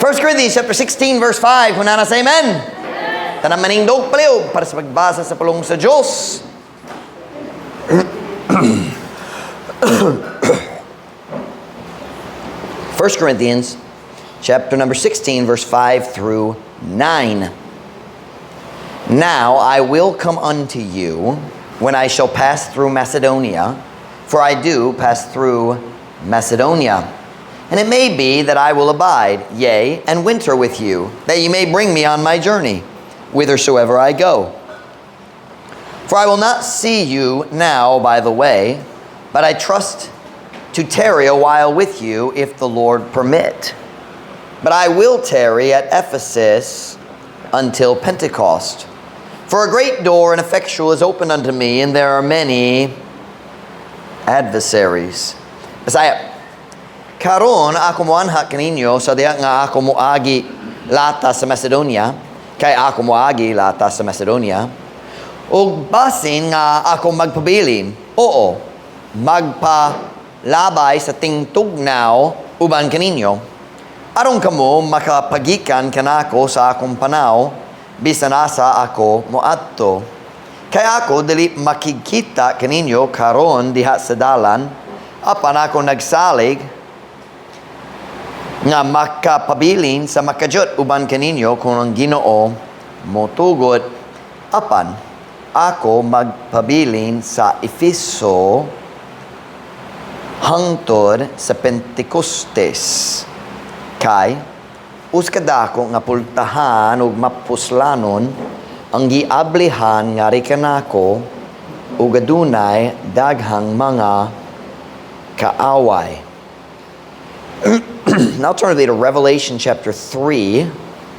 1 Corinthians chapter 16 verse 5. Kung naa na, say amen. Tanang manindog palihog para sa pagbasa sa pulong sa Diyos. 1 Corinthians chapter number 16 verse 5 through 9. Now I will come unto you when I shall pass through Macedonia, for I do pass through Macedonia. And it may be that I will abide, yea, and winter with you, that ye may bring me on my journey, whithersoever I go. For I will not see you now by the way, but I trust to tarry a while with you, if the Lord permit. But I will tarry at Ephesus until Pentecost. For a great door and effectual is opened unto me, and there are many adversaries. Bisaya. Karon ako moanha kaninyo sa diha nga ako moagi lata sa Macedonia, kay ako moagi lata sa Macedonia, ug basin nga ako magpabilin, oo, magpalabay sa tingtugnaw uban kaninyo, aron kamo makapagikan kanako sa akong panaw, bisan asa ako moadto. Kay ako dili makigkita kaninyo karon diha sa dalan, apan ako nagsalig nga makapabilin sa makajut uban kaninyo kung ang Ginoo motugot, apan ako magpabilin sa Efeso hangtod sa Pentecostes. Kay usa ka dako nga pultahan ug mapuslanon ang giablihan ngari kanako ug adunay daghang mga kaaway. Now turn with me to Revelation chapter 3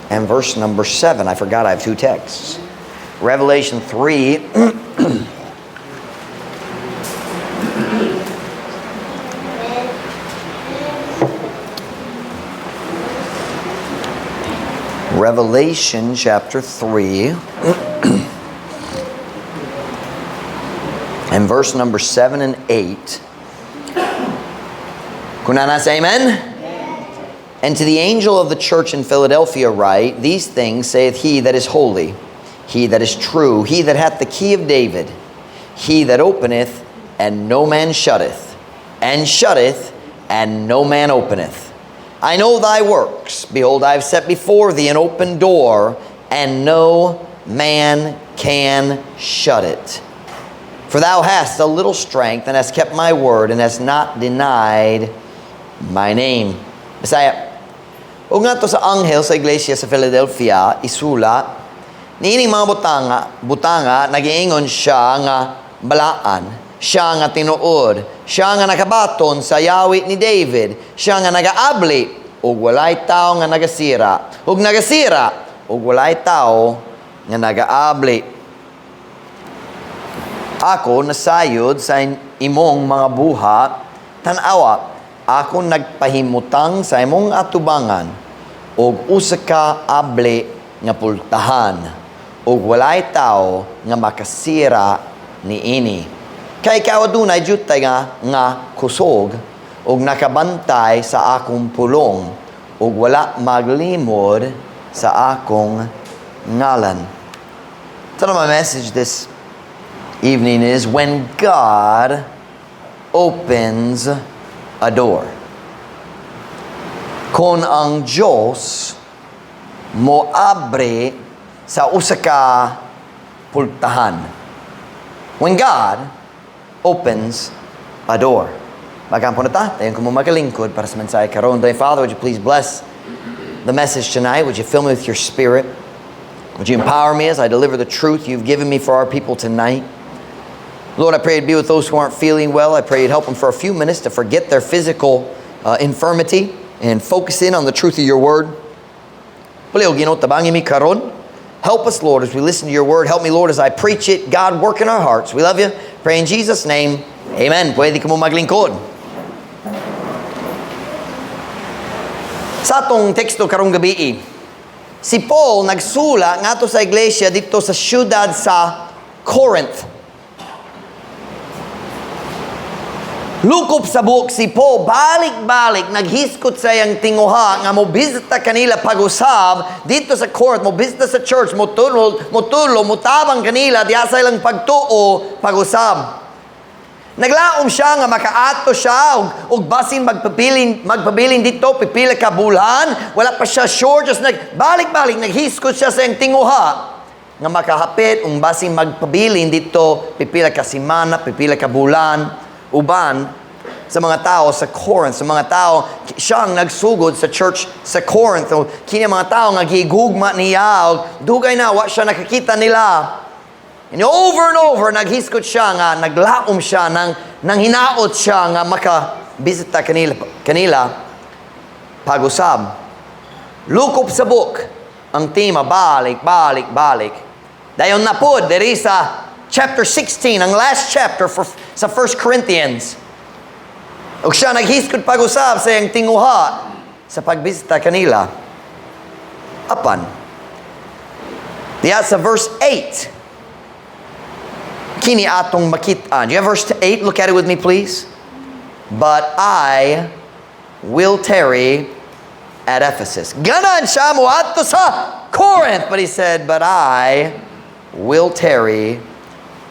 and verse number 7. I forgot I have two texts. Revelation 3 Revelation chapter 3 and verse number 7 and 8. Kung naa na, say amen. And to the angel of the church in Philadelphia write, "These things saith he that is holy, he that is true, he that hath the key of David, he that openeth, and no man shutteth, and shutteth, and no man openeth. I know thy works. Behold, I have set before thee an open door, and no man can shut it. For thou hast a little strength, and hast kept my word, and hast not denied my name." Bisaya. Ug ngadto sa anghel sa iglesia sa Philadelphia, isulat, niining mga butanga nagiingon siya nga balaan, siya nga tinuod, siya nga nakabaton sa yawi ni David, siya nga nagaabli ug walay tawo nga nagasira, ug nagasira ug walay tawo nga nagaabli. Ako nasayod sa imong mga buhat, tan-awa, ako nagpahimutang sa imong atubangan og usa ka abli nga pultahan ug walay tawo nga makasira niini. Kay ikaw adunay dyutay nga kusog ug nakabantay sa akong pulong ug wala maglimod sa akong ngalan. So my message this evening is "When God Opens a Door." Kung ang Diyos mo abre sa usa ka pultahan. When God opens a door. Magampo na ta, dayon kamo magalingkod para sa mensahe karon. Dear Father, would you please bless the message tonight? Would you fill me with your Spirit? Would you empower me as I deliver the truth you've given me for our people tonight? Lord, I pray you'd be with those who aren't feeling well. I pray you'd help them for a few minutes to forget their physical infirmity and focus in on the truth of your word. Palihog, Ginoo, tabangi mi karon. Help us, Lord, as we listen to your word. Help me, Lord, as I preach it. God, work in our hearts. We love you. Pray in Jesus' name. Amen. Pwede kamo maglingkod. Sa atong teksto karong gabii, si Paul nagsula ngadto sa iglesia didto sa syudad sa Corinth. Lukop sa buok si Paul, balik-balik, naghiskot sa iyang tinguha nga mo bisita kanila pag-usab dito sa Corinth, mo bisita sa church, mo tulo, mo tabang kanila diha sa ilang pagtuo pag-usab. Naglaom siya nga makaato siya og basin magpabilin dito pipila ka bulan, wala pa siya sure, just nag balik-balik naghiskot siya sa iyang tinguha nga makahapit ug basin magpabilin dito pipila ka semana, pipila ka bulan uban sa mga tao sa Corinth, sa mga tao siyang nagsugod sa church sa Corinth. O, kini mga tao nga gigugma niya, og dugay na wa siya nakakita nila. And over, naghiskot siya nga, naglaom siya, nang hinaot siya nga makabisita kanila pag-usab. Lukop sa buok, ang tema, balik, balik, balik. Dayon na pod, diri sa chapter 16, ang last chapter sa 1 Corinthians. Ug siya naghiskot pag-usab sa iyang tinguha sa pagbisita kanila. Apan, diya sa verse 8, kini atong makita. Do you have verse 8? Look at it with me, please. "But I will tarry at Ephesus." Ganahan siya moadto sa Corinth. But he said, "But I will tarry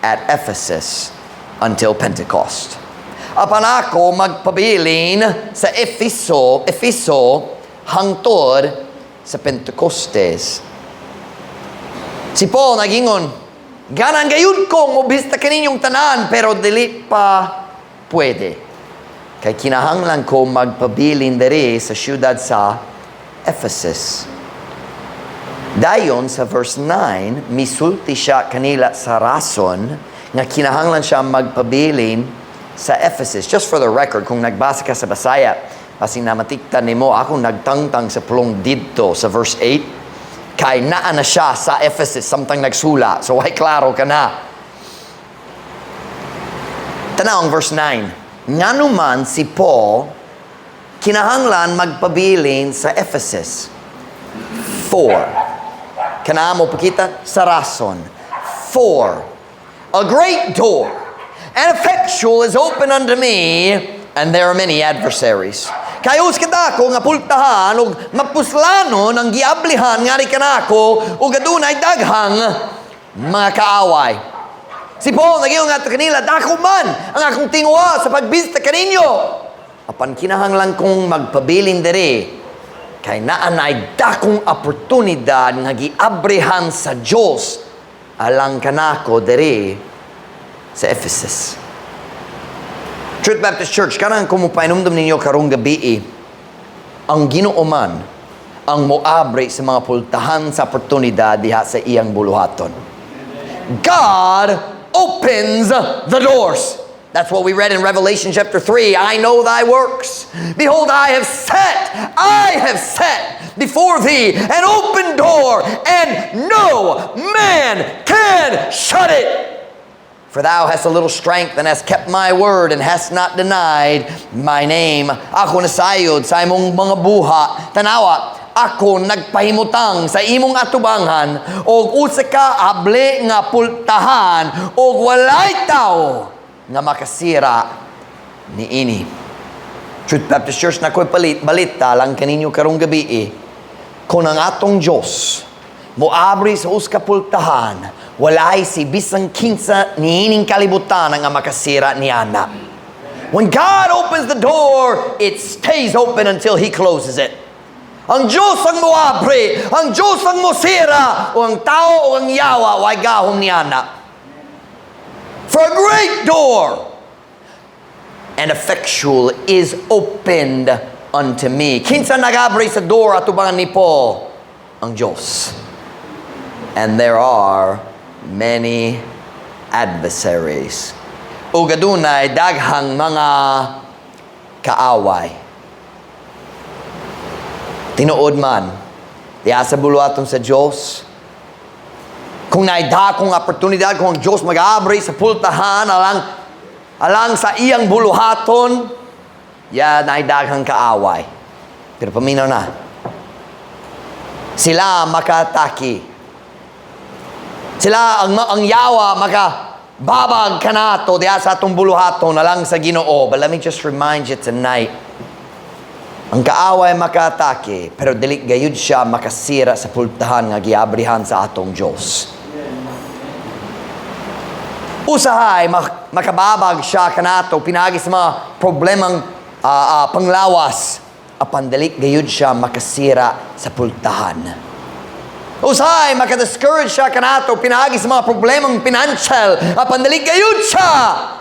at Ephesus until Pentecost." Apan ako magpabilin sa Efeso hangtod sa Pentecostes. Si Paul nagingon, "Ganahan gayud ko mobisita kaninyong tanan, pero dili pa pwede. Kay kinahanglan ko magpabilin diri sa syudad sa Ephesus." Dayon sa verse 9, misulti siya kanila sa rason nga kinahanglan siya magpabilin sa Ephesus. Just for the record, kung nagbasa ka sa Bisaya, basin namatikdan nimo, ako nagtangtang sa pulong "didto" sa verse 8. Kay naa na siya sa Ephesus samtang nagsula. So ay klaro ka na. Tanaw ang verse 9. Ngano man si Paul kinahanglan magpabilin sa Ephesus? For. Kana mo pakita sa rason. "For a great door and effectual is open unto me, and there are many adversaries." Kay usa ka dako nga pultahan ug mapuslanon ang giablihan ngali kanako ug adunay daghang mga kaaway. Si Paul nag-ingon ngadto kanila, "Dako man ang akong tinguha sa pagbisita kaninyo. Apan kinahanglan kong magpabilin diri kay naa nay dakong oportunidad nga giabrihan sa Dios alang kanako diri sa Ephesus." Truth Baptist Church, kanang kung mopainumdum ninyo karong gabi, ang Ginoo man ang moabre sa mga pultahan sa oportunidad diha sa iyang buluhaton. God opens the doors. That's what we read in Revelation chapter 3. "I know thy works. Behold, I have set before thee an open door, and no man can shut it. For thou hast a little strength and hast kept my word and hast not denied my name." Ako nasayod sa imong mga buhat. Tanawa, ako nagpahimutang sa imong atubangan og usa ka abli nga pultahan og walay tawo nga makasira niini. Truth Baptist Church, naa ko'y balita lang kaninyo karong gabi eh. Kung ang atong Diyos moabri sa usa ka pultahan, walay si bisang kinsa niining kalibutan nga makasira niana. When God opens the door, it stays open until He closes it. Ang Diyos ang moabri, ang Diyos ang mosira, o ang tao o ang yawa, way gahom niana. "For a great door and effectual is opened unto me." Kinsa nagabri sa door atubangan ni Paul? Ang Diyos. "And there are many adversaries." Ug adunay daghang mga kaaway. Tinuod man, diha sa buluhaton sa Diyos, kung naay dakong oportunidad, kung ang Diyos mag-abri sa pultahan, alang sa iyang buluhaton, ya naay daghang kaaway. Pero paminaw na. Sila makaatake. Sila ang yawa maka Babag kanato diha sa atong buluhaton alang sa Ginoo. But let me just remind you tonight, ang kaaway makaatake, pero dili gayud siya makasira sa pultahan nga giabrihan sa atong Diyos. Usahay makababag siya kanato pinaagi sa mga problemang panglawas, apan dili gayud siya makasira sa pultahan. Usahay maka-discourage siya kanato pinaagi sa mga problemang financial, apan dili gayud siya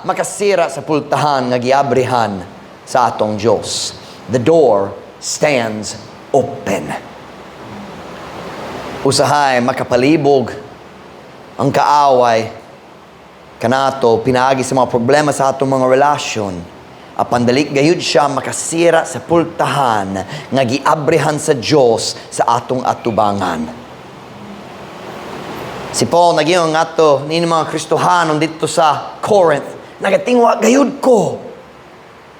makasira sa pultahan nga giabrihan sa atong Diyos. The door stands open. Usahay makapalibog ang kaaway kanato pinaagi sa mga problema sa atong mga relasyon, apan dili gayud siya makasira sa pultahan nga giabrihan sa Dios sa atong atubangan. Si Paul nag-ingon ngadto ni mga Kristohanon didto sa Corinth, "Nagatingwa gayud ko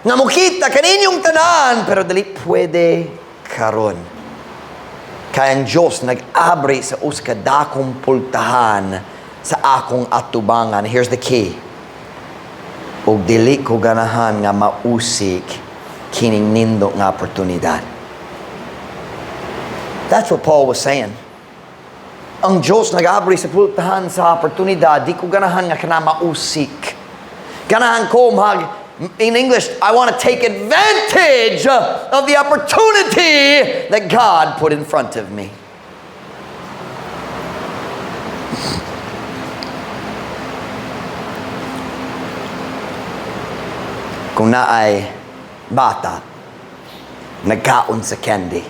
nga mokita kaninyong tanan, pero dili pwede karon. Kay ang Diyos nag-abri sa usa ka dakong pultahan sa akong atubangan." Here's the key. "Ug dili ko ganahan nga mausik kining nindot nga oportunidad." That's what Paul was saying. Ang Diyos nag-abri sa pultahan sa oportunidad, di ko ganahan nga kana mausik. Ganahan ko mag, in English, I want to take advantage of the opportunity that God put in front of me. Kung naay bata, nagkaon sa candy,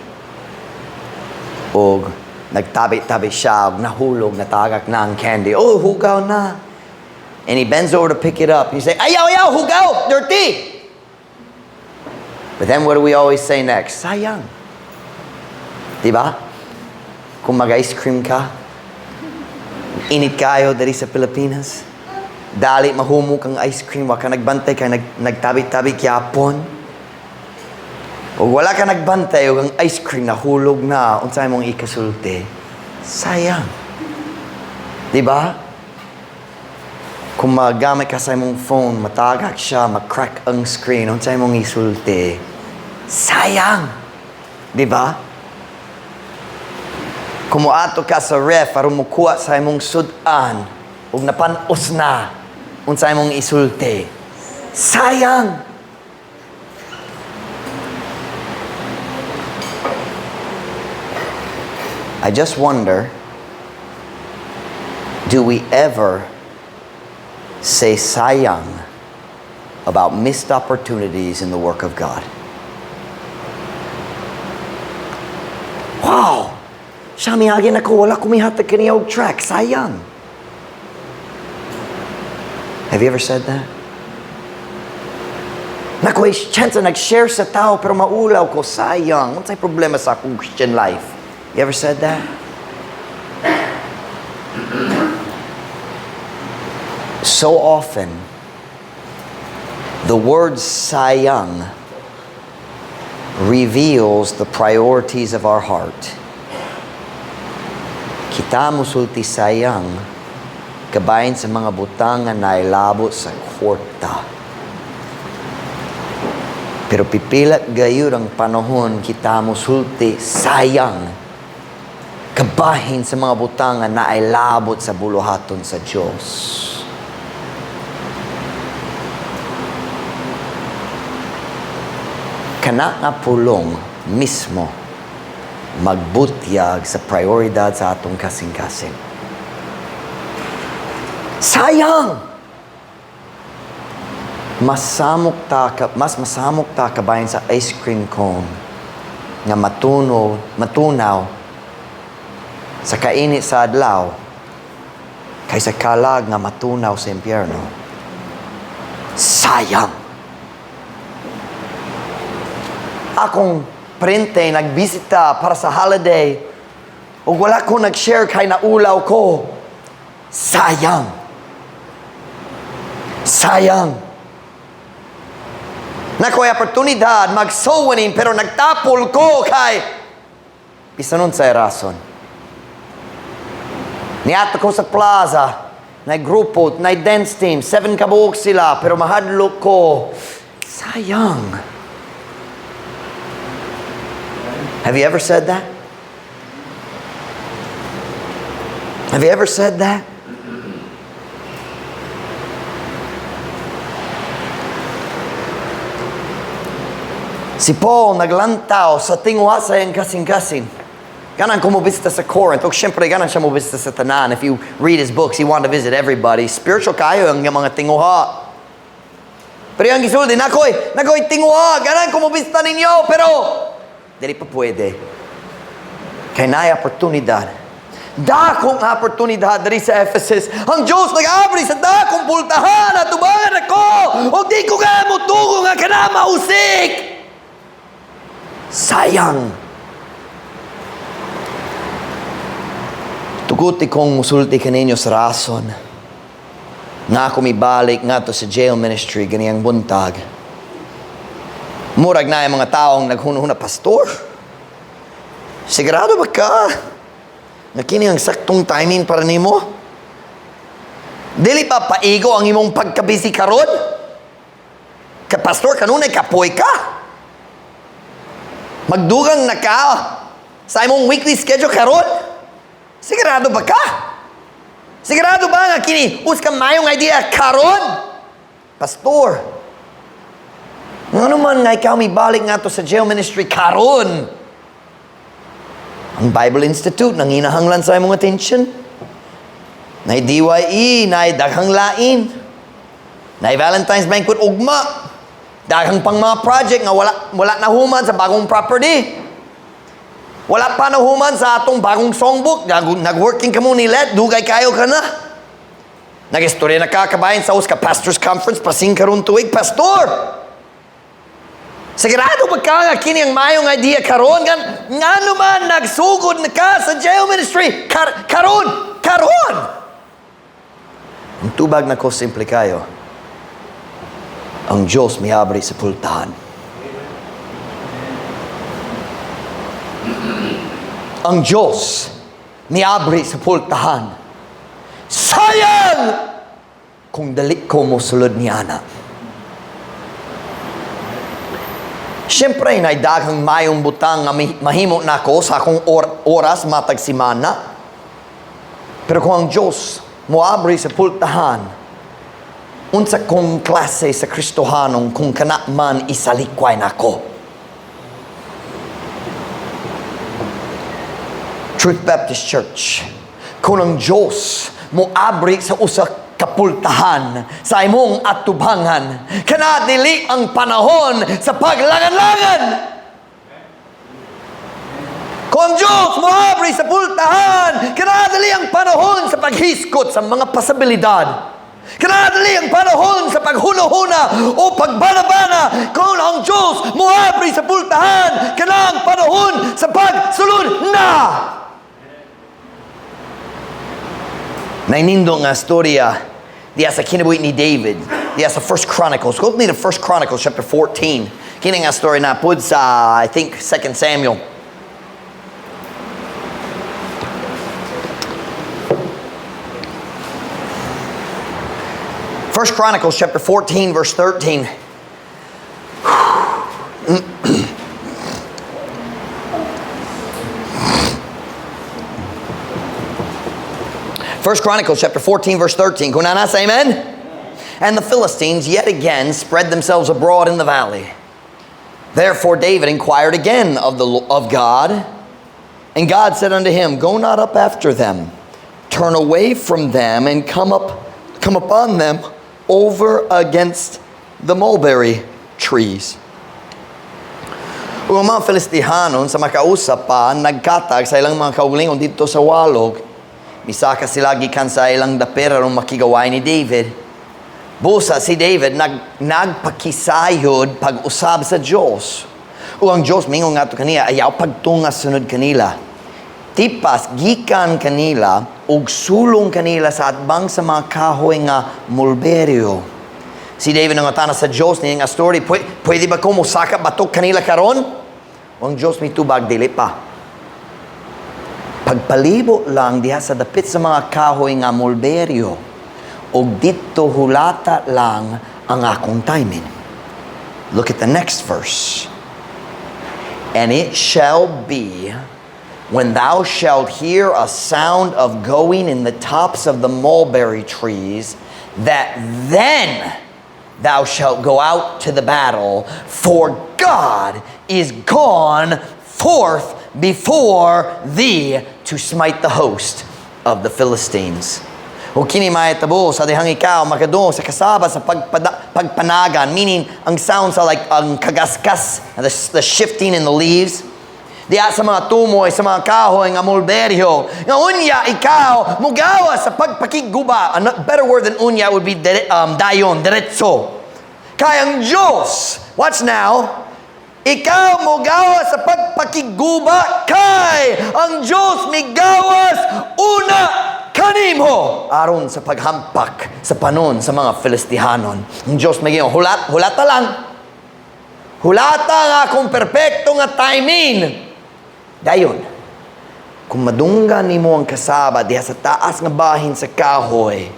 o nagtabi-tabi siya, og nahulog, natagak na ang candy. "Oh, hugaw na." And he bends over to pick it up. You say, "Ayaw, ayaw, hugaw, dirty." But then what do we always say next? "Sayang." Diba? Kung mag-ice cream ka, init kaayo diri sa Pilipinas, dali mahumok ang ice cream, wa ka nagbantay kay nagtabi-tabi gyapon. O wala ka nagbantay ug ang ice cream nahulog na, unsay mong ikasulti? "Sayang." Di ba? Kung magamit ka sa imong phone, matagak siya, mag-crack ang screen, unsay mong isulti? "Sayang." Di ba? Kung moadto ka sa ref aron mokuha sa imong sud-an ug napan-os na, unsay imong isulti? "Sayang." I just wonder, do we ever say "sayang" about missed opportunities in the work of God? "Wow! Siya miagi nako, wala ko mihatag kaniya og tract. Sayang." Have you ever said that? "Nakoy chance na nag-share sa tao pero maulaw ko, sayang. Unsay problema sa akong Christian life?" You ever said that? So often, the word "sayang" reveals the priorities of our heart. Kita musulti "sayang" kabahin sa mga butang nga nailabot sa kwarta. Pero pipilat gayud ang panahon kita musulti "sayang" kabahin sa mga butang nga nailabot sa buluhaton sa Diyos. Kana nga pulong mismo magbutyag sa prioridad sa atong kasing-kasing. Sayang! Mas masamok ta kabahin sa ice cream cone nga matunaw sa kainit sa adlaw kaysa kalag nga matunaw sa impyerno. Sayang! Akong parente nagbisita para sa holiday ug wala ko nag-share kay naulaw ko. Sayang! Sayang! Nakoy oportunidad mag-soul winning pero nagtapol ko kay bisan unsay rason. Niadto ko sa plaza, Naay grupo, naay dance team, 7 kabuok sila, pero mahadlok ko. Sayang. Have you ever said that? Have you ever said that? Si Paul naglantaw sa tinguha sa iyang kasing-kasing. Ganahan ko mobisita sa Corinth. O siyempre, ganahan siya mobisita sa tanan. If you read his books, he wanted to visit everybody. Spiritual kayo ang mga tinguha. Pero yung gisulti, nakoy tinguha, ganahan ko mobisita ninyo, pero dili pa pwede. Kay naay oportunidad. Dakong oportunidad diri sa Ephesus. Ang Diyos nag-abri sa dakong pultahan at tubangan ako. O di ko nga motugo nga kana mausik. Sayang. Tuguti kong musulti kaninyo sa rason. Nga ako mibalik nga to sa jail ministry ganiyang buntag. Murag na yung mga taong naghunahuna, "Pastor, sigurado ba ka na kini ang saktong timing para nimo? Dili pa paigo ang imong pagkabisi karon? Ka pastor, kanunay kapoy ka. Magdugang na ka sa imong weekly schedule karon? Sigurado ba ka? Sigurado ba nga kini us ka mayong idea karon? Pastor, ngano man nga ikaw mibalik nga to sa jail ministry karon? Ang Bible Institute nanginahanglan sa imong attention. Nay DYE, nay daghang lain. Nay Valentine's banquet ugma. Daghang pang mga project nga wala na human sa bagong property. Wala pa na human sa atong bagong songbook. Nag-working ka mo ni Let, dugay kayo ka na. Nag-istorya na kakabayan sa usa ka Pastors Conference, pasing karon tuig, Pastor! Sigurado ba ka nga kini ang mayong idea karon? Ngano man nagsugod na ka sa jail ministry? Karon! Karon! Ang tubag na ko simple kayo. Ang Diyos miabri sa pultahan. Ang Diyos miabri sa pultahan. Sayang! Kung dali ko mosulod ni ana. Siyempre, naay daghang mayong butang nga mahimo nako sa akong oras matag simana. Pero kung ang Diyos moabri sa pultahan, unsa kong klase sa Kristohanon kung kana man isalikway nako? Truth Baptist Church, kung ang Diyos moabri sa usa kapultahan sa imong atubangan, kana dili ang panahon sa paglangan-langan. Kung ang Diyos moabri sa pultahan, kana dili ang panahon sa paghiskot sa mga pasabilidad. Kana dili ang panahon sa paghuna-huna o pagbanabana. Kung ang Diyos moabri sa pultahan, kana ang panahon sa pagsulod na. Nainindo nga storya diya sa kinabuhi ni David, diya sa 1 Chronicles. Go with me to 1 Chronicles chapter 14. Kini nga story na pud sa, I think, 2 Samuel. 1 Chronicles chapter 14, verse 13. 1 Chronicles chapter 14, verse 13. Kung naa na, say amen? And the Philistines yet again spread themselves abroad in the valley. Therefore David inquired again of God. And God said unto him, Go not up after them. Turn away from them and come upon them over against the mulberry trees. Ug ang mga Filistihanon sa makausap pa, nagkatag sa ilang mga kaugalingon didto sa walog. Misaka sila gikan sa ilang dapir aron makigaway ni David. Busa si David nagpakisayod pag-usab sa Dios. Ug ang Dios mingon ngadto kaniya, ayaw pagtunga sunod kanila. Tipas gikan kanila ug sulong kanila sa atbang sa mga kahoy nga mulberyo. Si David nangutana sa Dios niya nga story, pwede ba ko mosaka batok kanila karon? Ug ang Dios mitubag, dili pa. Pagpalibo lang diha sa dapit sa mga kahoy nga mulberyo. Ug didto hulata lang ang akong timing. Look at the next verse. "And it shall be, when thou shalt hear a sound of going in the tops of the mulberry trees, that then thou shalt go out to the battle, for God is gone forth before thee to smite the host of the Philistines." O kini mahitabo sa dihang ikaw makadungog sa kasaba sa pagpanagan, meaning ang sound sa like ang kagaskas, the shifting in the leaves. Diya sa mga tumoy, sa mga kahoy nga mulberyo. Nga unya, ikaw, mugawas sa pagpakigguba. A better word than unya would be dayon, diretso. Kay ang Diyos, watch now, ikaw mogawas sa pagpakigguba kay ang Diyos migawas una kanimo aron sa paghampak sa panon sa mga Filistihanon. Ang Diyos may hulat, hulata lang. Hulata nga kung perpekto nga timing. Dayon, kung madunggan nimo ang kasaba diha sa taas nga bahin sa kahoy,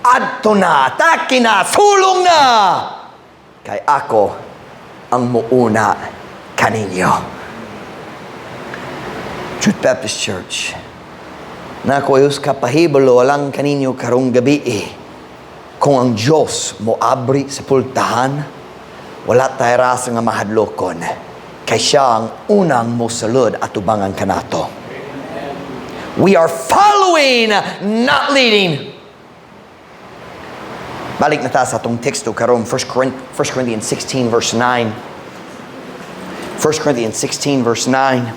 adto na, atake na, sulong na! Kay ako ang muuna kaninyo. Truth Baptist Church, naa koy kapahibalo lang kaninyo karong gabi eh. Kung ang Diyos mo abri sa pultahan, wala tay rasa nga mahadlokon. Kay siya ang unang mosulod atubangan kanato. We are following, not leading. Balik na ta sa atong teksto karon, 1 Corinthians 16 verse 9. 1 Corinthians 16 verse 9.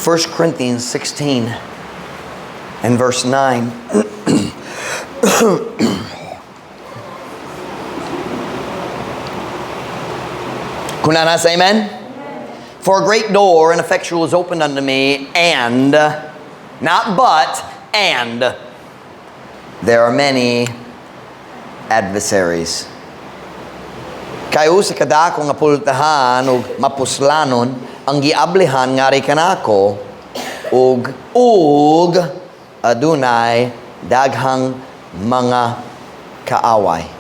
1 Corinthians 16 and verse 9. Kung naa na, say amen. "For a great door and effectual is opened unto me, and," not but, "and there are many adversaries." Kay usa ka dako nga pultahan ug mapuslanon ang giablihan ngari kanako ug adunay daghang mga kaaway.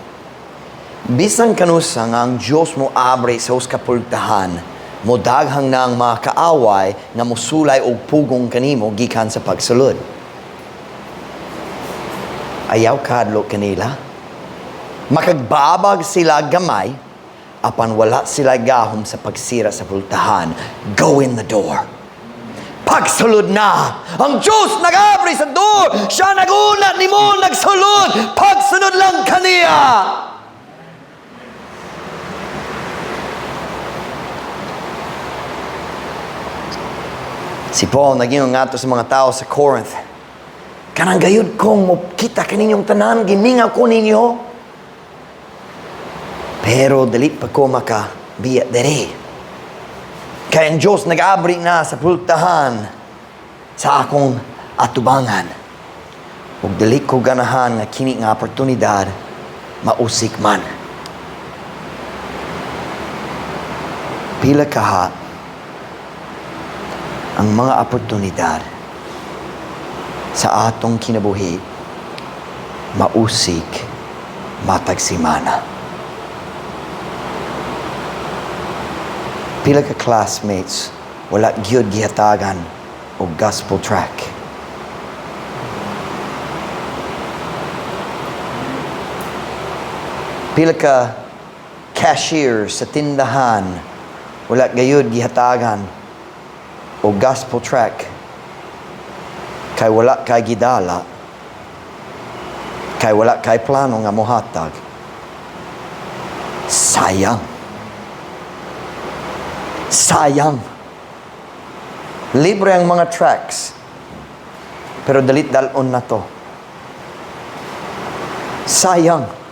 Bisan kanusa nga ang Diyos mo abri sa usa ka pultahan, mo daghang na ang mga kaaway nga mosulay og pugong kanimo gikan sa pagsulod. Ayaw kahadlok kanila. Makagbabag sila gamay, apan wala sila gahom sa pagsira sa pultahan. Go in the door. Pagsulod na! Ang Diyos nag-abri sa door! Siya nag-una nimo nagsulod! Pagsunod lang kaniya! Si Paul nag-ingon ngadto sa mga tao sa Corinth, "Kanang gayud kong mokita kaninyong tanan, gimingaw ko ninyo. Pero dili pa ko makabiya diri. Kay ang Diyos nag-abri na sa pultahan sa akong atubangan. Ug dili ko ganahan nga kini nga oportunidad mausik man." Pila kaha ang mga oportunidad sa atong kinabuhi mausik matag simana? Pila ka classmates wala gyud gihatagan og gospel tract? Pila ka cashier sa tindahan wala gayud gihatagan og gospel tract kay wala kay gidala, kay wala kay plano nga mohatag? Sayang. Sayang. Libre ang mga tracts, pero dali dal-on na to. Sayang.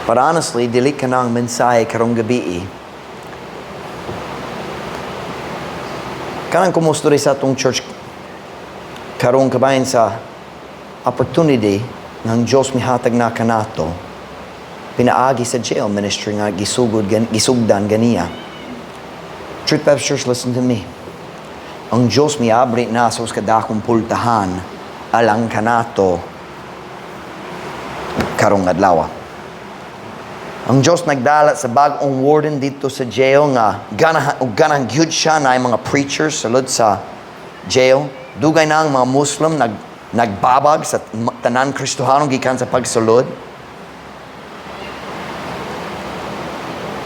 But honestly, dili kana ang mensahe karong gabi. Kanang kumusto sa atong church karong kabahin sa opportunity ng Diyos mihatag na kanato. Pinaagi sa jail ministry nga gisugod gisugdan ganiya. Truth Baptist Church, listen to me. Ang Diyos miabri na sa kadakong pultahan alang kanato karong adlaw. Ang Diyos nagdala sa bag-ong warden dito sa jail nga ganahan og ganahan gyud siya na mga preachers sulod sa jail. Dugay na ang mga Muslim nagbabag sa tanan Kristohano gikan sa pagsulod.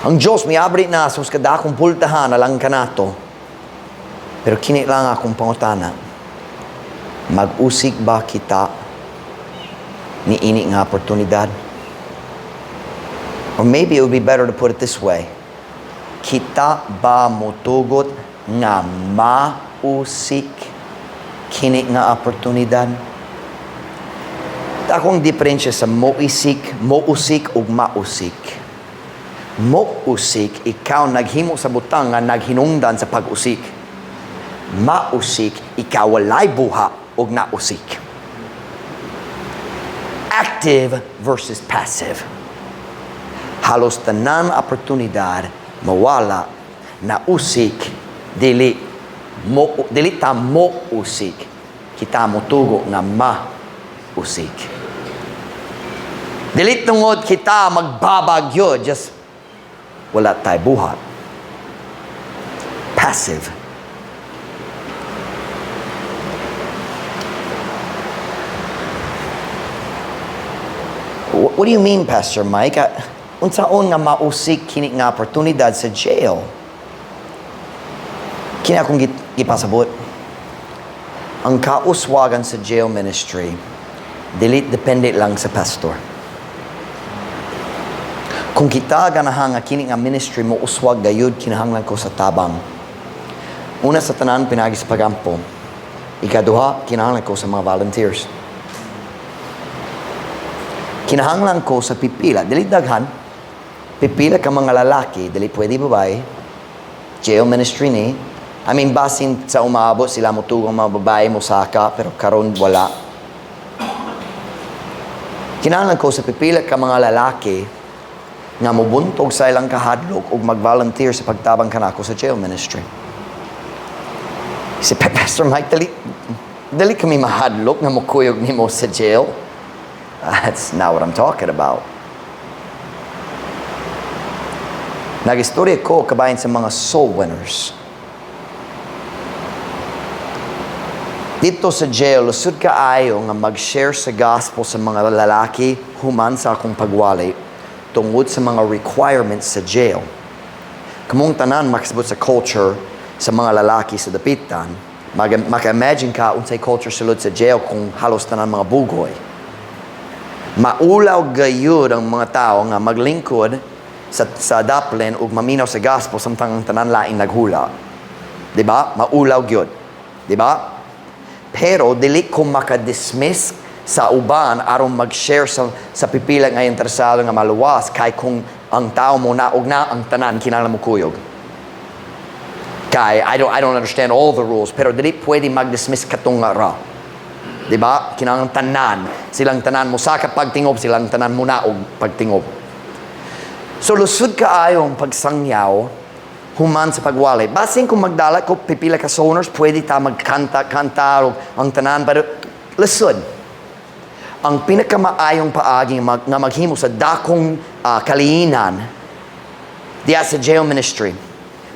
Ang Diyos miabri na sa kadakong pultahan alang kanato. Pero kini lang akong pangutana. Mag-usik ba kita ni ini nga oportunidad? Or maybe it would be better to put it this way. Kita ba motugot nga mausik kini nga oportunidad? Akong diferensya sa moisik, mousik ug mausik. Mousik, ikaw naghimo sa butang nga naghinungdan sa pag-usik. Mausik, ikaw walay buha og nausik. Active versus passive. Halos tanan oportunidad mawala na usik, dili mo, dili ta mo usik, kita motugo nga mausik. Dili tungod kita magbabagyo, just wala tay buhat. Passive. What do you mean, Pastor Mike? Unsaon nga mausik kini nga oportunidad sa jail? Kini akong gipasabot. Ang kauswagan sa jail ministry, dili depende lang sa pastor. Kung kita ganahan nga kini nga ministry mo uswag gayud, kinahanglan ko sa tabang. Una sa tanan, pinagi sa pagampo. Ikaduha, kinahanglan ko sa mga volunteers. Kinahanglan ko sa pipila, dili daghan, pipila ka mga lalaki, dili pwede babae. Jail ministry ni. I mean, basin sa umaabot sila motugong mga babae mo saka, pero karon wala. Kinahanglan ko sa pipila ka mga lalaki nga mobuntog sa ilang kahadlok ug mag-volunteer sa pagtabang kanako sa jail ministry. Si Pastor Mike, dali kami mahadlok nga mokuyog nimo sa jail. That's not what I'm talking about. Nag-istorya ko kabahin sa mga soul winners. Dito sa jail, lusod kaayo nga mag-share sa gospel sa mga lalaki human sa akong pagwali tungod sa mga requirements sa jail. Kamong tanan makasabot sa culture sa mga lalaki sa dapitan, maka-imagine ka unsay culture sulod sa jail kung halos tanan mga bugoy. Maulaw gayud ang mga tao nga maglingkod sa daplin ug maminaw sa gospel samtang ang tanan laing naghula. Di ba? Maulaw gyud. Di ba? Pero dili ko maka-dismiss sa uban aron mag-share sa pipila nga interesado nga maluwas kay kung ang tao mo naog na ang tanan kinahanglan mo kuyog. Kay I don't understand all the rules, pero dili pwede mag-dismiss katong nga ra. Di ba? Kinahanglan tanan, silang tanan mo saka pagtingob, silang tanan mo naog pagtingob. So lusod kaayo ang pagsangyaw human sa pagwali. Basin kung magdala ko pipila ka soners, pwede ta magkanta, kanta o ang tanan, pero lusod. Ang pinakamaayong paagi nga maghimo sa dakong kaliinan diya sa jail ministry,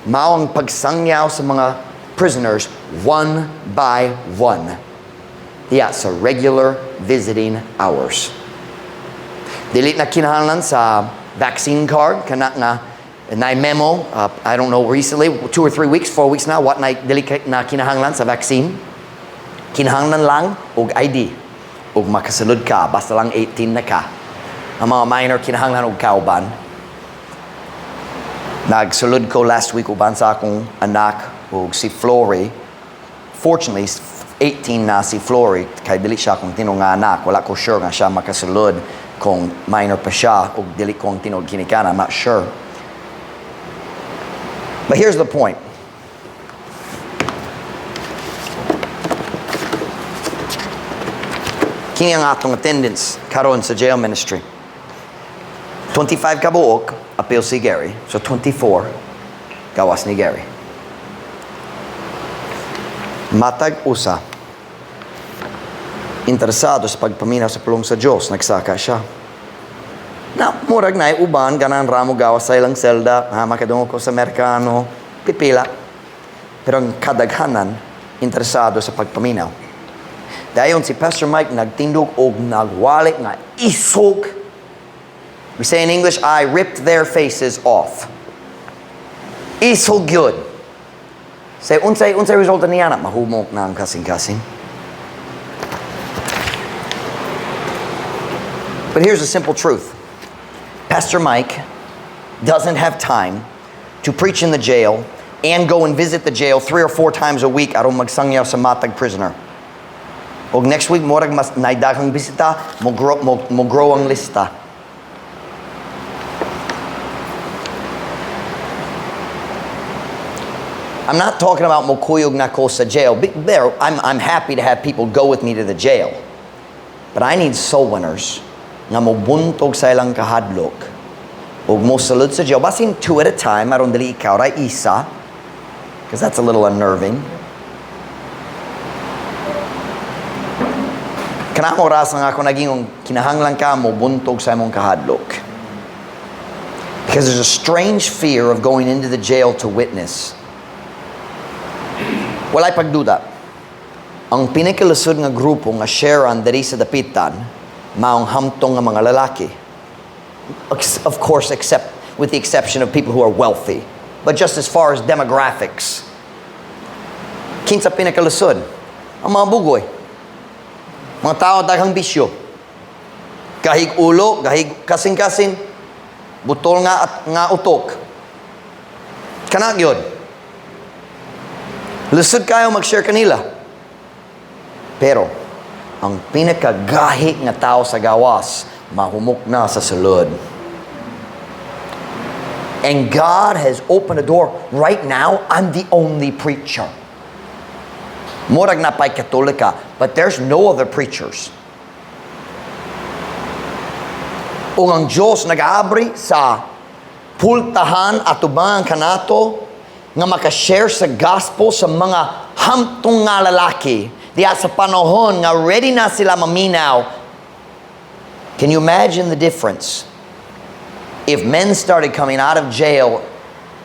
mao ang pagsangyaw sa mga prisoners one by one diya sa regular visiting hours. Dili na kinahanglan sa vaccine card, kana nga na memo, I don't know, recently, 2 or 3 weeks, 4 weeks na, what na, dili na kinahanglan sa vaccine. Kinahanglan lang og ID ug makasulod ka, basta lang 18 na ka. Ang mga minor kinahanglan og kauban. Nagsulod ko last week uban sa akong anak ug si Flory. Fortunately, 18 na si Flory kay dili siya akong tinuod nga anak. Wala ko sure nga siya makasulod kung minor pa siya ug dili ko ang tinuod ginikanan. I'm not sure. But here's the point. Kini ang atong attendance karon sa jail ministry. 25 kabuok, apil si Gary. So 24, gawas ni Gary. Matag usa, interesado sa pagpaminaw sa pulong sa Diyos, nagsaka siya. Na, murag na uban, ganan ramo gawas sa ilang selda, ha, makadungog ko sa Amerikano, pipila. Pero ang kadaghanan, interesado sa pagpaminaw. Dayon si Pastor Mike nagtindog og nagwali nga isog. We say in English, "I ripped their faces off." Isog gyud. Say, unsay resulta niya na? Mahumok na ang kasing-kasing. But here's the simple truth. Pastor Mike doesn't have time to preach in the jail and go and visit the jail three or four times a week aron magsangyaw sa matag prisoner. Og next week, murag mas naidaghang bisita, mo grow ang lista. I'm not talking about mokuyog na ko sa jail. There, I'm happy to have people go with me to the jail. But I need soul winners nga mobuntog sa ilang kahadlok ug mosulod sa jail. Basin two at a time, aron dili ikaw ra isa, because that's a little unnerving. Kana oras nga ako naging kinahanglan ka mo buntog sa imong kahadlok. Because there's a strange fear of going into the jail to witness. Walay pagduda. Ang pinakalusod nga grupo nga sharean diri sa Dapitan, maong hamtong nga mga lalaki. Of course, except with the exception of people who are wealthy. But just as far as demographics. Kinsa pinakalusod? Ang mga bugoy. Mga tao daghang bisyo. Gahig ulo, gahig kasing-kasing, butol nga at nga utok. Kana gyud. Lisod kayo mag-share kanila. Pero, ang pinakagahi nga tao sa gawas, mahumok na sa sulod. And God has opened a door. Right now, I'm the only preacher. Murag na pa'y Katolika, but there's no other preachers. Ug ang Diyos nag-abri sa pultahan atubangan kanato nga makashare sa gospel sa mga hamtong nga lalaki diya sa panahon nga ready na sila maminaw. Can you imagine the difference if men started coming out of jail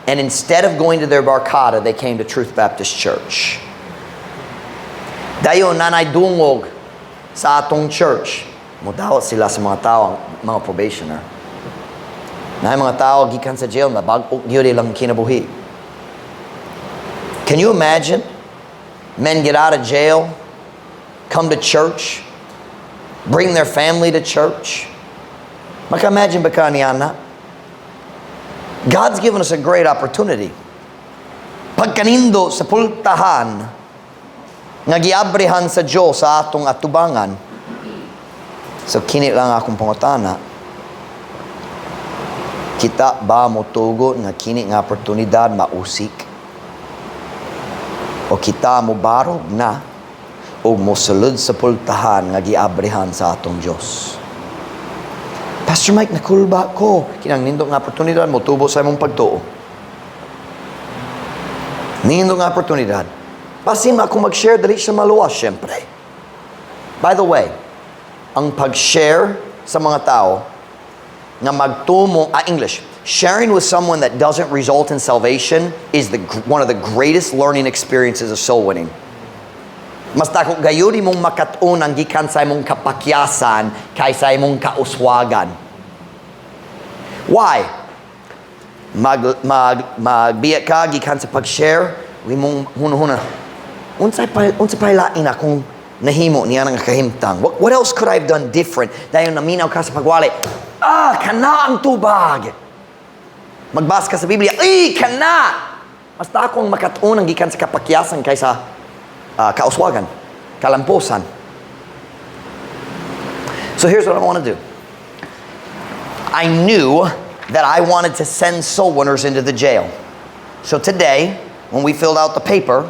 and instead of going to their barkada, they came to Truth Baptist Church? Dayon nanay dungog sa atong church. Mudawat sila sa mga tao, mga probationer. Na mga tao gikan sa jail, nabag-o gyud ilang kinabuhi. Can you imagine? Men get out of jail, come to church, bring their family to church. Maka-imagine ba ka niya na? God's given us a great opportunity. Pagkanindo sa pultahan, nga giabrihan sa Diyos sa atong atubangan. So kini lang akong pangutana. Kita ba motugot nga kini nga oportunidad mausik? O kita mo barog na o mosulod sa pultahan nga giabrihan sa atong Diyos? Pastor Mike, nakulba ko. Kinang nindot nga oportunidad, motubo sa imong pagtuo. Nindot nga oportunidad. Basin ako mag-share, dali siya maluwas, syempre. By the way, ang pag-share sa mga tao nga magtumo, English, sharing with someone that doesn't result in salvation is one of the greatest learning experiences of soul winning. Mas dako gayud imong makat-on ang gikan sa imong kapakyasan kaysa imong kauswagan. Why? Magbiya ka gikan sa pag-share, imong hunahuna. Unsay pa lain akong nahimo niya nga kahimtang? What else could I have done different? Dayon naminaw ka sa pagwali. Ah, kana ang tubag. Magbasa ka sa Biblia, ay, kana! Mas dakong makat-on ang gikan sa kapakyasan kaysa kauswagan, kalamposan. So here's what I want to do. I knew that I wanted to send soul winners into the jail. So today, when we filled out the paper,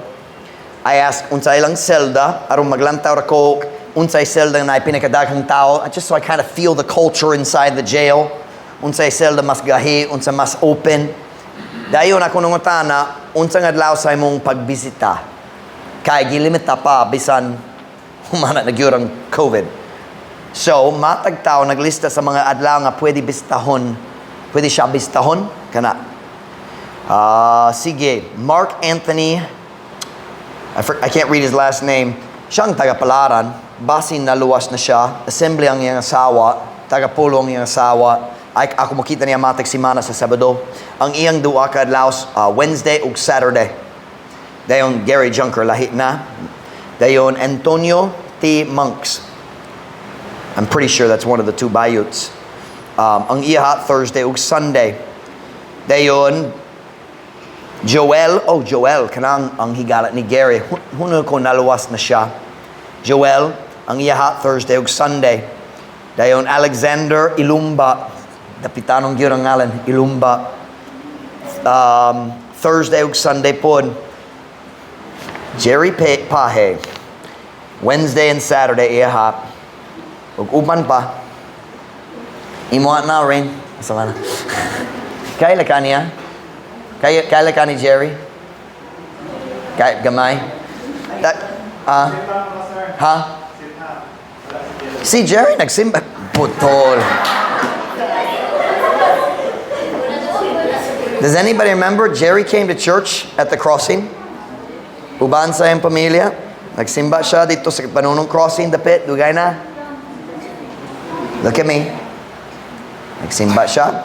I asked unsay ilang selda aron maglantaw ra ko unsay selda na pinakadaghang tao, just so I kind of feel the culture inside the jail. Unsay selda mas gahi, unsa mas open. Dayon ako nangutana, unsang adlaw sa imong pagbisita? Kay gilimita pa bisan humana na gyud ang COVID. So, matag tao naglista sa mga adlaw nga pwede bisitahon. Pwede siya bisitahon kana. Ah, sige, Mark Anthony, I can't read his last name. Siyang taga-Palaran. Basin naluwas na siya. Assembly ang iyang asawa. Taga-Polo ang iyang asawa. Ay, ako makita niya matag simana sa Sabado. Ang iyang duha ka adlaw, Wednesday ug Saturday. Dayon Gary Junker, lahi na. Dayon Antonio T. Monks. I'm pretty sure that's one of the two Bayuts. Ang iya Thursday ug Sunday. Dayon Joel, oh Joel, kanang ang higala ni Gary. Huno ko naluwas na siya. Joel, ang iya Thursday ug Sunday. Dayon Alexander Ilumba, dapitanong gyud ang ngalan, Ilumba. Thursday ug Sunday pod. Jerry Pahe, Wednesday and Saturday iya. Ug uban pa. Imo na rin. Asa man na? Kaila ka niya? Kaya kaila ka ni Jerry? Kay gamay? That, ah, ha? Si Jerry nagsimba. Putol. Does anybody remember Jerry came to church at the crossing? Uban sa iyang pamilya. Nagsimba siya dito sa Panunong Crossing, dapit, dugay na. Look at me. Nagsimba siya.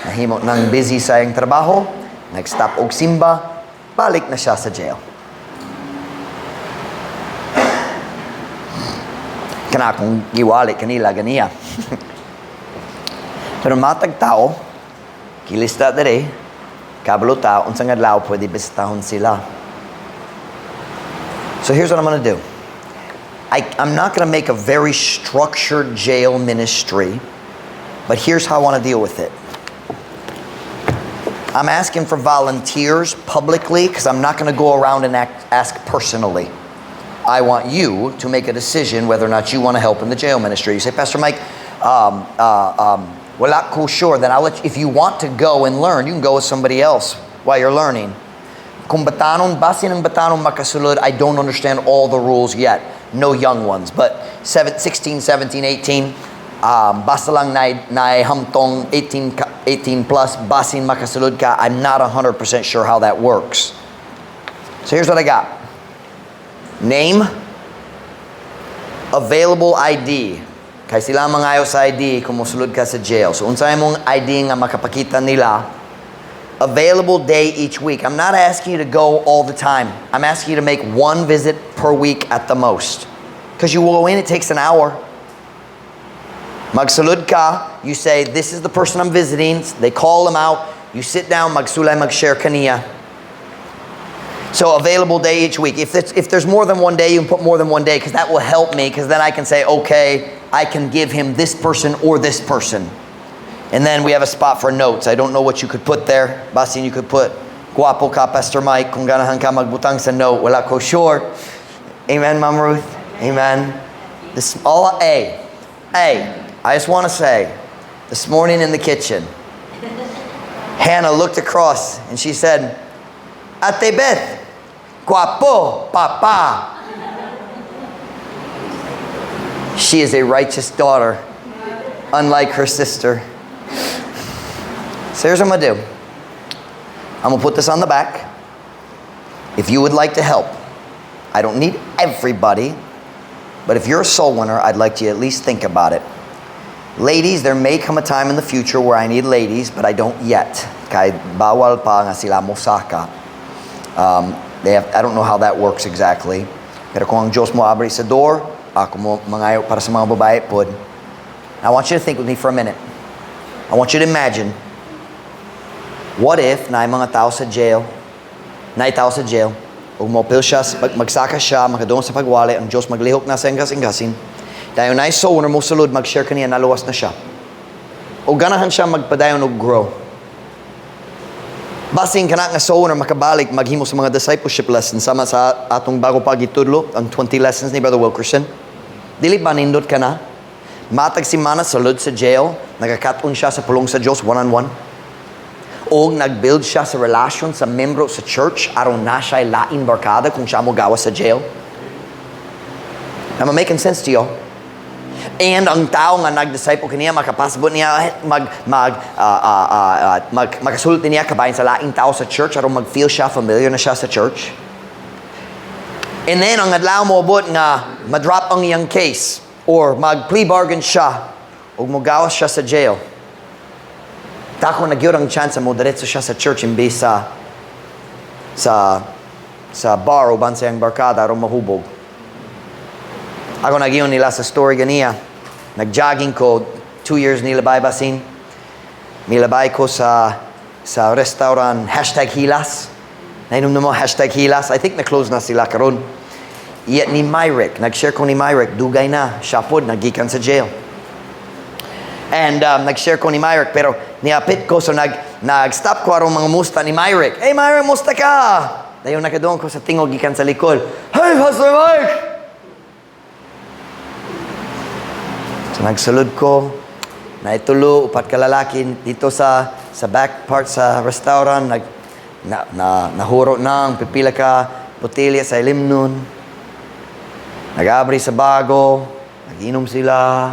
Nahimo nang busy sa iyang trabaho. Nag-stop og simba. Balik na siya sa jail. Kana akong giwali kanila ganiya. Pero matag tao, kilista dere, kabalo ta, unsang adlaw pwede bisitahon sila. So here's what I'm going to do. I'm not going to make a very structured jail ministry, but here's how I want to deal with it. I'm asking for volunteers publicly because I'm not going to go around and ask personally. I want you to make a decision whether or not you want to help in the jail ministry. You say, "Pastor Mike, wala ko sure." Then I'll let you, if you want to go and learn, you can go with somebody else while you're learning. Kung batanon, basin ang batanon makasulod, I don't understand all the rules yet. No young ones, but 16, 17, 18, basta lang na hamtong 18, 18 plus, basin makasulod ka. I'm not 100% sure how that works. So here's what I got. Name, available ID. Kay sila mangayo sa ID kung mosulod ka sa jail. So unsay mong ID nga makapakita nila, available day each week. I'm not asking you to go all the time. I'm asking you to make one visit per week at the most. Because you will go in, it takes an hour. Magsulod ka, you say, "This is the person I'm visiting." They call them out. You sit down, magsulay, mag-share kaniya. So available day each week. If there's more than one day, you can put more than one day because that will help me, because then I can say, "Okay, I can give him this person or this person." And then we have a spot for notes. I don't know what you could put there. Basin you could put, "Guwapo ka, Pastor Mike." Kung ganahan ka magbutang sa note. Wala ko sure. Amen, Mom Ruth. Amen. This all A. A. I just want to say, this morning in the kitchen, Hannah looked across and she said, "Ate Beth, guapo, papa." She is a righteous daughter, unlike her sister. So here's what I'm going to do. I'm going to put this on the back. If you would like to help, I don't need everybody, but if you're a soul winner, I'd like you to at least think about it. Ladies, there may come a time in the future where I need ladies, but I don't yet. Kay bawal pa nga sila mosaka. I don't know how that works exactly. Pero kung ang Diyos mo abri sa door, ako mo mangayo para sa mga babae pod. I want you to think with me for a minute. I want you to imagine, what if naay mga tao sa jail, naay tao sa jail, ug mopil siya, magsaka siya, makadungog sa pagwali, ang Diyos maglihok na sa iyang kasing-kasing. Dayon naay soul winner mosulod, mag-share kaniya, naluwas na siya. O ganahan siya magpadayon og grow. Basin kana nga soul winner makabalik maghimo sa mga discipleship lessons sama sa atong bago pagitudlo, ang 20 lessons ni Brother Wilkerson. Dili ba nindot ka na? Matag simana sulod sa jail, nagakaton siya sa pulong sa Diyos one-on-one. O nag-build siya sa relasyon sa membro sa church aron na siya lain barkada kung siya mo gawas sa jail. Am I making sense to you? And ang tao nga nag-disciple kaniya, makapasabot niya, mag, mag, mag, makasulti niya kabahin sa laing tao sa church aron mag-feel siya, familiar na siya sa church. And then, ang adlaw mo abot nga madrop ang iyang case or mag-plea bargain siya o mogawas siya sa jail. Dako na gyud ang chance mo diretso siya sa church imbes sa bar uban sa iyang barkada aron mahubog. Ako nagyon nila sa story ganiya. Nag-jogging ko, 2 years nilabay basin. Milabay ko sa restaurant #Hilas. Nainom na mo #Hilas. I think na-close na sila karon. Iyat ni Myrick, nag-share ko ni Myrick, dugay na, siya pod, nagikan sa jail. And nag-share ko ni Myrick, pero niapit ko, so nag-stop ko aron mga musta ni Myrick. "Hey Myrick, musta ka?" Dayon nakaduong ko sa tingog gikan sa likod. "Hey, Pastor Mike!" So nagsulod ko, naitulo, upat ka lalaki dito sa back part sa restaurant, nag, na, na, nahuro na ang pipila ka botelya sa ilimnon. Nag-abri sa bago, nag-inom sila.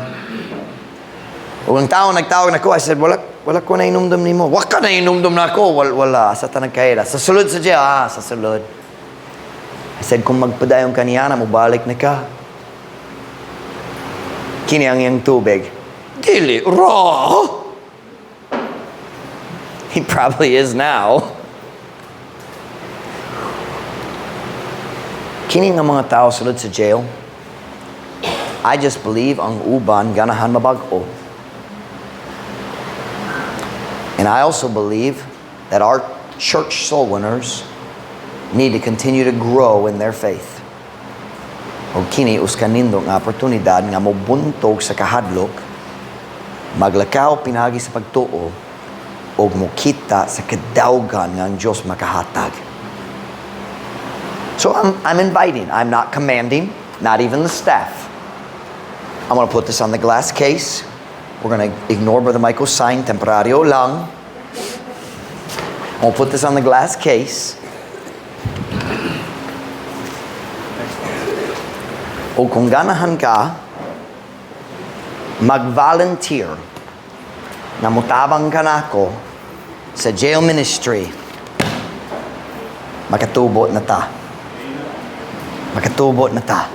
Ug ang tao nagtawag na ko, I said, "Wala, wala ko na inumdum nimo." "Wa ka na inumdum na ako." "Wala, wala. Sa tanang kahira." "Sa sulod sa jail." "Ah, sa sulod." I said, "Kung magpadayon ka niya na, mubalik na ka. Kini ang iyang tubig." "Dili, ra!" He probably is now. Kini nga mga tao sulod sa jail, I just believe ang uban ganahan mabag-o. And I also believe that our church soul winners need to continue to grow in their faith. O kini usa ka nindot nga oportunidad nga mobuntog sa kahadlok, maglakaw pinagi sa pagtuo, og mokita sa kadawgan nga ang Diyos makahatag. So I'm inviting. I'm not commanding, not even the staff. I'm going to put this on the glass case. We're going to ignore Brother Michael's sign, temporaryo lang. I'm going to put this on the glass case. O kung ganahan ka, mag-volunteer na mutabang ka nako sa jail ministry, makatubo na ta. Makatubo na ta.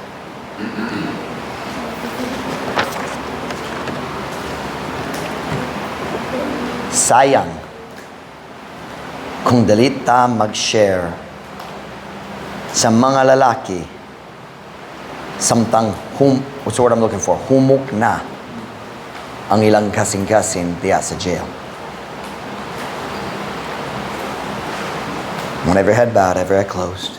Sayang kung dili ta mag-share sa mga lalaki samtang what's the word I'm looking for? Humok na ang ilang kasing-kasing diya sa jail. When every head bowed, every eye closed.